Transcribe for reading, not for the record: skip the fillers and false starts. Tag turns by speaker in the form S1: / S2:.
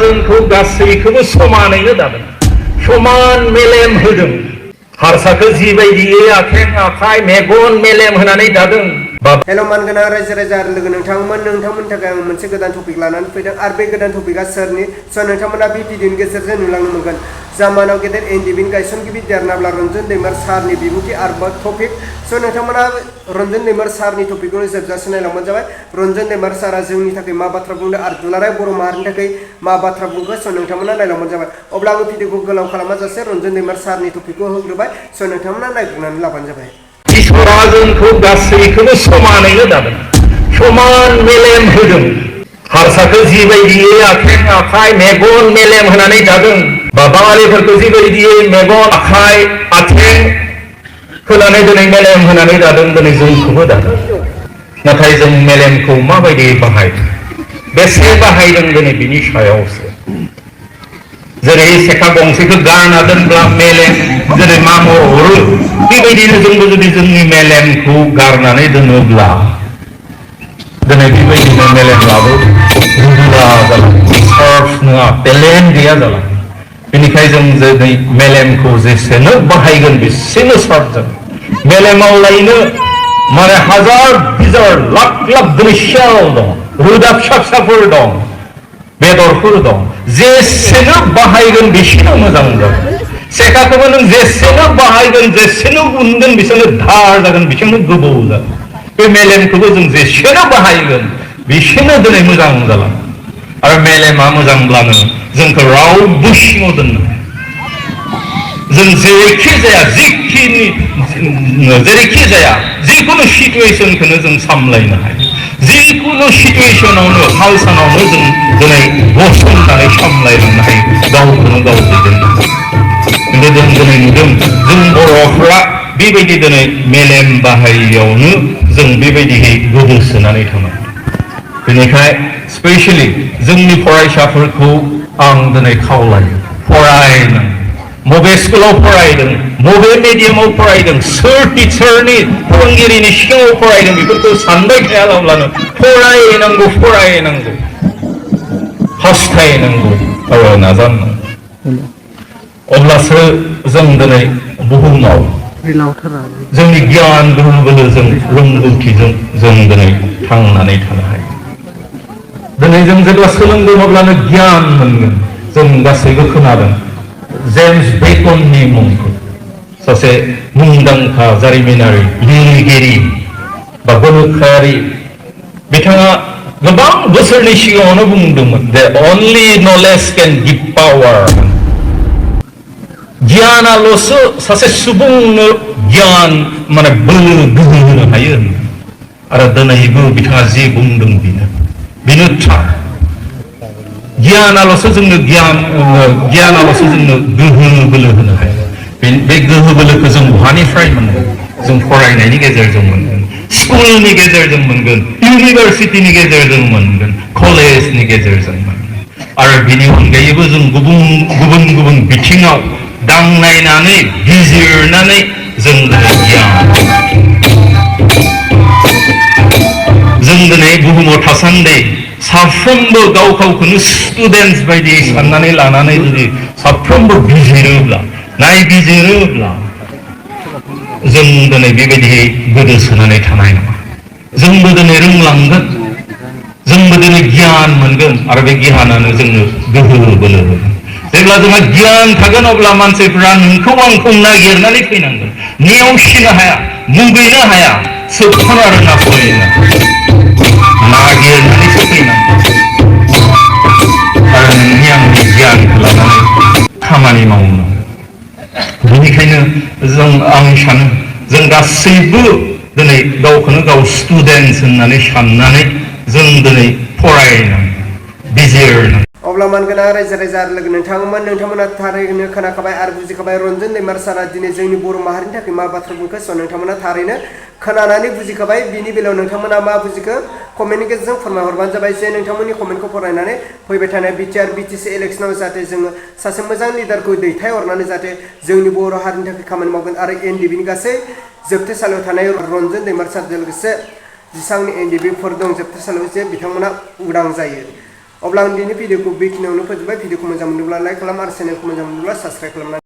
S1: जोंखौ गासैखौबो समानैनो दादों, समान मेलेम होदों। हारसाखौ जिबायदियै आथें आखाइ मेगन मेलेम होनानै दादों।
S2: हेल' मानगोनां रायजो राजा आरो लोगो नोंथांमोननि थाखाय आं मोनसे गोदान टपिक लानानै फैदों आरो बे गोदान टपिकआ सोरनि नोंथांमोना बे भिडिअनि गेजेरजों नुलांनो मोनगोन। जामानाव गेदेर एनडिबिनि गायसनगिरि देरनाब्ला रन्जन दैमार सारनि बिबुंथि आरो टपिक नोंथांमोना रन्जन दैमार सारनि टपिकखौ जोबजासे नायलांबानो जाबाय। रन्जन दैमार सारा जोंनि थाखाय मा बाथ्रा बुंदों आरो दुलाराय बर' माहारिनि थाखाय मा बाथ्रा बुंखो नोंथांमोना नायलांबानो जाबाय। अब्ला आङो भिडिअखौ गोलाव खालामाजासे रन्जन दैमार सारनि टपिकखौ होग्रोबाय, नोंथांमोना नायग्रोनानै लाबानो जाबाय।
S1: ईश्वरा जोंखौ गासैखौबो समानैनो दादों, समान मेलेम होदों। हारसाखौ जिबायदियै आथें आखाइ मेगन मेलेम होनानै दादों, बा बाङालिफोरखौ जिबायदियै मेगन आखाइ आथें होनानै दिनै मेलेम होनानै दादों, दिनै जोंखौबो दादों। नाथाय जों मेलेमखौ माबायदि बाहायदों, बेसे बाहायदों दिनै बिनि सायावसो। जेरै सेखा गंसेखौ गारना दोनब्ला मेलेम जेरै मा महर बेबायदिनो जोंबो जुदि जोंनि मेलेमखौ गारनानै दोनोब्ला दिनै बेबायदिनो मेलेमाबो रुला जालाङो, सर्स नङा, टेलेन्ट गैया जालाङो। बेनिखायनो जों दिनै मेलेमखौ जेसेनो बाहायगोन बेसेनो सर्ट जागोन। मेलेमाव लायनो माने हाजार बिजार लाख लाख दिनै सेल दं, रोदा फिसा फिसाफोर दं, बेदरफोर दं। जेसेनो बाहायगोन बेसेनो मोजां जागोन। सेखाखौबो नों जेसेनो बाहायगोन जेसेनो उनगोन बेसेनो धार जागोन, बेसेनो गोबौ जागोन। बे मेलेमखौबो जों जेसेनो बाहायगोन बेसेनो दिनै मोजां जालाङो। आरो मेलेमा मोजांब्लानो जोंखौ रावबो सिङाव दोननो हाया। जों जेरैखि जाया जेरैखि जाया जिखुनु सिटुएसनखौनो जों सामलायनो हायो। जिखुनु सिटुएसनावनो हाल सानावनो जों दिनै गसंनानै सामलायलांनो हायो, गावखौनो गाव दैदेननो हायो। जों दिनै नुदों जों बर'फ्रा बेबायदि दिनै मेलेम बाहायियावनो जों बेबायदिहै गोदोसोनानै थानांगौ। बेनिखाय स्पेसियेलि जोंनि फरायसाफोरखौ आं दिनै खावलायो, फरायनांगौ। बबे स्कुलाव फरायदों, बबे मिडियामाव फरायदों, सोर टिचारनि फोरोंगिरिनि सिगाङाव फरायदों, बेफोरखौ सानबाय थायाब्लानो फरायनांगौ, फरायनांगौ, हास्थायनांगौ आरो नाजानांगौ। अब्लासो जों दिनै बुहुमाव जोंनि गियान गोहो बोलोजों रोंगौथिजों जों दिनै थांनानै थानो हायो। दिनै जों जेब्ला सोलोंगोन अब्लानो गियान मोनगोन। जों गासैबो खोनादों जेम्स बेकननि मुंखौ, सासे मुंदांखा जारिमिनारि लिरगिरि बा गोनोखोआरि। बिथाङा गोबां बोसोरनि सिगाङावनो बुंदोंमोन दे अनलि नलेज केन गिभ पावार। गियानाल'सो सासे सुबुंनो गियान माने बोलो गोहो होनो हायो। आरो दिनैबो बिथाङा जि बुंदों बेनो थार। गियानाल'सो जोंनो गियानाल'सो जोंनो गोहो बोलो होनो हायो। बे गोहो बोलोखौ जों बहानिफ्राय मोनगोन? जों फरायनायनि गेजेरजों मोनगोन, स्कुलनि गेजेरजों मोनगोन, इउनिभारसिटिनि गेजेरजों मोनगोन, कलेजनि गेजेरजों मोनगोन। आरो बिनि अनगायैबो जों गुबुन गुबुन बिथिङाव दांनायनानै बिजिरनानै जों दिनै गियान, जों दिनै बुहुमाव थासान्दि साफ्रोमबो गाव गावखौनो स्टुडेन्टस बायदि साननानै लानानै जुदि साफ्रोमबो बिजिरोब्ला नायबिजिरोब्ला जों दिनै बेबायदियै गोदोसोनानै थानाय नङा। जोंबो दिनै रोंलांगोन, जोंबो दिनै गियान मोनगोन आरो बे गियानानो जोंनो गोहो बोलो होगोन। जेब्ला जोंहा गियान थागोन अब्ला मानसिफ्रा नोंखौ आंखौ नागिरनानै फैनांगोन, नेवसिनो हाया, मुगैनो हाया, सोबख'नो आरो नासयनो नागिरनानैसो फैनांगोन। आरो नोंनि आंनि गियानखौ लानानै खामानि मावनो। बेनिखायनो आं सानो जों गासैबो दिनै गावखौनो गाव स्टुडेन्ट होननानै साननानै जों दिनै फरायनांगौ, बिजिरनांगौ।
S2: अब्ला मानगोनां रायजो राजा आरो लोगो नोंथांमोना थारैनो खोनाखाबाय आरो बुजिखाबाय रन्जन दैमार सारा दिनै जोंनि बर' माहारिनि थाखाय मा बाथ्रा बुंखो। नोंथांमोना थारैनो खोनानानै बुजिखाबाय। बिनि बेलायाव नोंथांमोना मा बुजिखो कमेन्टनि गेजेरजों फोरमायहरबानो जाबाय। जे नोंथांमोननि कमेन्टखौ फरायनानै फैबाय थानाय बिटिआर बिटिसि इलेक्सनाव जाहाथे जोङो सासे मोजां लिडारखौ दैथायहरनानै जाहाथे जोंनि बर' हारिनि थाखाय खामानि मावगोन आरो एनडिबिनि गासै जोबथेसालियाव थानाय रन्जन दैमार सारजों लोगोसे जेसेबां एनडिबिफोर दं जोबथेसालियाव जे बिथांमोना उदां जायो। अब्ला आं दिनै भिडिअखौ बेखिनियावनो फोजोबबाय। भिडिअखौ मोजां मोनदोंब्ला लाइक खालाम आरो चेनेलखौ मोजां मोनदोंब्ला साबस्क्राइब खालामनानै